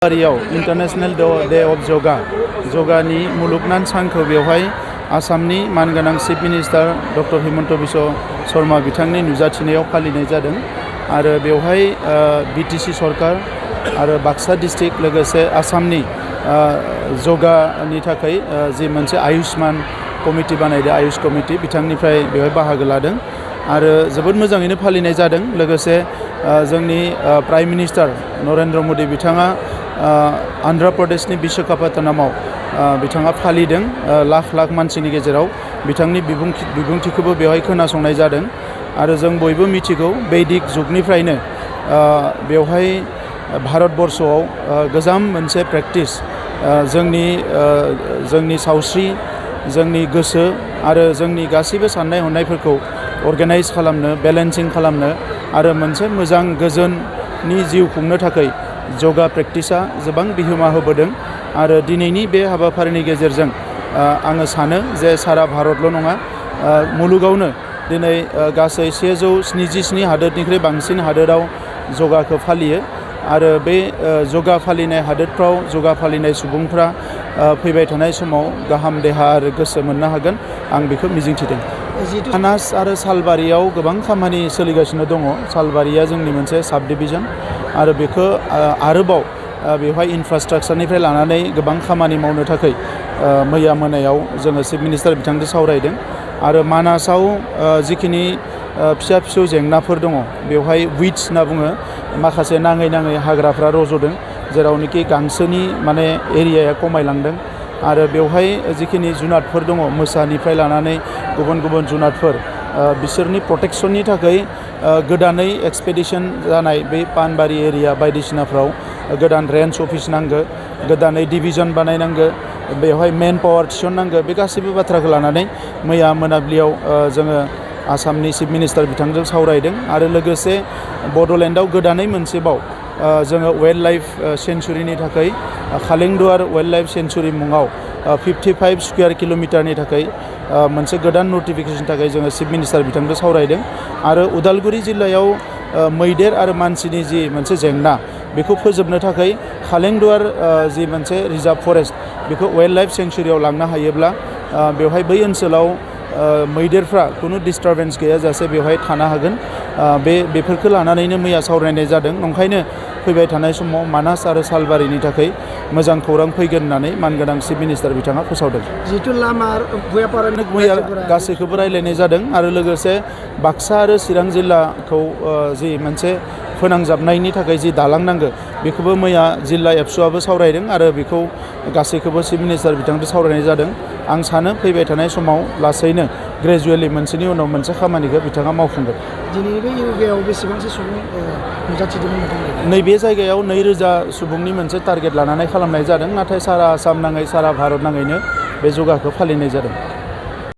जानुवारियाव international day of जगानि मुलुगनां सानखौ बेवहाय आसामनि मानगोनां chief minister doctor Himanta Biswa Sharma बिथांनि नुजाथिनायाव फालिनाय जादों आरो बेवहाय बिटिसि सरकार आरो बाक्सा डिस्ट्रिक्ट लोगोसे आसामनि जगानि थाखाय जि मोनसे आयुष्मान कमिटि बानायदों आयुष कमिटि बिथांनिफ्राय बेवहाय बाहागो लादों आरो जोबोद मोजाङैनो फालिनाय जादों। लोगोसे जोंनि प्राइम मिनिस्टार नरेन्द्र मदि बिथाङा आन्ध्र प्रदेशनि विशाखापत्तनमाव बिथाङा फालिदों। लाख लाख मानसिनि गेजेराव बिथांनि बिबुंथिखौबो बेवहाय खोनासंनाय जादों आरो जों बयबो मिथिगौ वैदिक जुगनिफ्रायनो बेवहाय भारतबर्षआव गोजाम मोनसे प्रेक्टिस जोंनि सावस्रि जोंनि गोसो आरो जोंनि गासैबो साननाय हनायफोरखौ अर्गेनाइज खालामनो बेलेन्सिं खालामनो आरो मोनसे मोजां गोजोननि जिउ खुंनो थाखाय योगा प्रेक्टिसा गोबां बिहोमा होबोदों आरो दिनैनि बे हाबाफारिनि गेजेरजों आङो सानो जे सारा भारतल' नङा मुलुगावनो दिनै गासै 177 हादोरनिख्रुइ बांसिन हादोराव योगाखौ फालियो आरो बे योगा फालिनाय हादोरफ्राव योगा फालिनाय सुबुंफ्रा फैबाय थानाय समाव गाहाम देहा आरो गोसो मोननो हागोन आं बेखौ मिजिंथिदों। मानास आरो सालबारियाव गोबां खामानि सोलिगासिनो दङ। सालबारिया जोंनि मोनसे साब डिभिजन आरो बेखौ आरोबाव बेवहाय इनफ्रास्ट्राक्चारनिफ्राय लानानै गोबां खामानि मावनो थाखाय मैया मोनायाव जोङो चिफ मिनिस्टार बिथांजों सावरायदों आरो मानासाव जिखिनि फिसा फिसौ जेंनाफोर दङ बेवहाय विड्स होनना बुङो माखासे नाङै हाग्राफ्रा रज'दों जेरावनोखि गांसोनि माने एरियाया खमायलांदों आरो बेवहाय जिखिनि जुनादफोर दङ मोसानिफ्राय लानानै गुबुन गुबुन जुनादफोर बिसोरनि प्रटेक्शननि थाखाय गोदानै एक्सपेडिशन जानाय बे पानबारि एरिया बायदिसिनाफ्राव गोदान रेन्ज अफिस नांगौ गोदानै डिभिजन बानायनांगौ बेवहाय मेन पावार थिसननांगौ बे गासैबो बाथ्राखौ लानानै मैया मोनाबिलियाव जोङो आसामनि चिफ मिनिस्टार बिथांजों सावरायदों आरो लोगोसे बड'लेण्डआव गोदानै मोनसेबाव जोङो वाइल्ड लाइफ सेन्चुरिनि थाखाय खालेंदुवार वाइल्ड लाइफ सेन्चुरि मुङाव 55 स्कुवेर किल'मिटारनि थाखाय मोनसे गोदान नटिफिकेशन थाखाय जोङो चिफ मिनिस्टार बिथांजों सावरायदों आरो उदालगुरि जिल्लायाव मैदेर आरो मानसिनि जि मोनसे जेंना बेखौ फोजोबनो थाखाय खालेंदुवार जि मोनसे रिजार्भ फरेस्ट बेखौ वाइल्ड लाइफ सेन्चुरियाव लांनो हायोब्ला बेवहाय बै ओनसोलाव मैदेरफ्रा खुनु डिस्टारबेन्स गैयाजासे बेवहाय थानो हागोन बेफोरखौ लानानैनो मैया सावरायनाय जादों। ओंखायनो फैबाय थानाय समाव मानास आरो सालबारिनि थाखाय मोजां खौरां फैगोन होननानै मानगोनां चिफ मिनिस्टार बिथाङा फोसावदों। जिहेतु लामा मैया गासैखौबो रायज्लायनाय जादों आरो लोगोसे बाक्सा आरो चिरां जिल्लाखौ जि मोनसे फोनांजाबनायनि थाखाय जि दालां नांगौ बेखौबो मैया जिल्ला एबसुआबो सावरायदों आरो बेखौ गासैखौबो चिफ मिनिस्टार बिथांजों सावरायनाय जादों। आं सानो फैबाय थानाय समाव लासैनो ग्रेजुवेलि मोनसेनि उनाव मोनसे खामानिखौ बिथाङा मावफुंगोन। दिनै बे इउगायाव बेसेबांसो सुबुं नुजाथिदोंमोन नोंथांमोन? नैबे जायगायाव 2000 सुबुंनि मोनसे टारगेट लानानै खालामनाय जादों नाथाय सारा आसाम नाङै सारा भारत नाङैनो बे योगाखौ फालिनाय जादों।